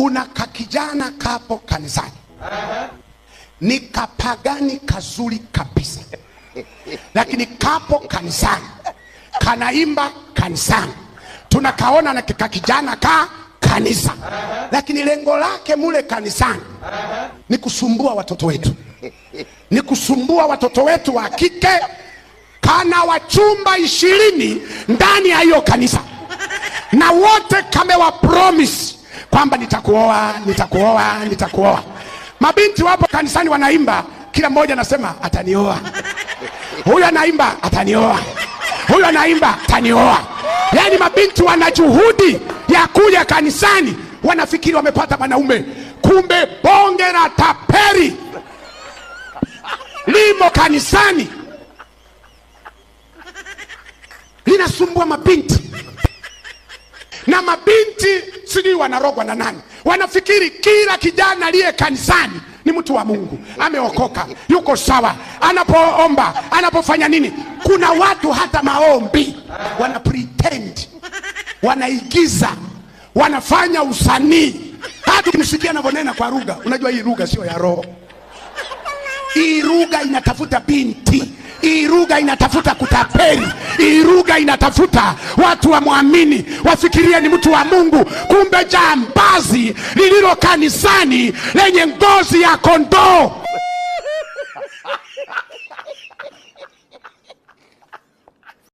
Una kakijana kapo kanisani, ni kapagani kazuri kabisa, lakini kapo kanisani, kanaimba kanisani, tunakaona na kakijana ka kanisa, lakini lengo lake mule kanisani ni kusumbua watoto wetu, ni kusumbua watoto wetu wa kike. Kana wachumba 20 ndani ya hiyo kanisa, na wote kamewa promise kwamba nitakuoa, nitakuoa, nitakuoa. Mabinti wapo kanisani wanaimba, kila mmoja anasema atanioa, huyu anaimba atanioa, huyu anaimba atanioa. Yaani mabinti wana juhudi ya kuja kanisani, wanafikiri wamepata mwanaume, kumbe bonge la taperi limo kanisani linasumbua mabinti. Na mabinti sijui wanarogwa na nani, wanafikiri kila kijana aliye kanisani ni mtu wa Mungu, ameokoka, yuko sawa, anapoomba, anapofanya nini. Kuna watu hata maombi wana pretend, wanaigiza, wanafanya usanii. Hata ukimsikia anavyonena kwa lugha, unajua hii lugha sio ya roho. Hii lugha inatafuta binti, hii lugha inatafuta kutapeli, hii lugha inatafuta watu wamwamini, wafikirie ni mtu wa Mungu, kumbe jambazi lililo kanisani lenye ngozi ya kondoo.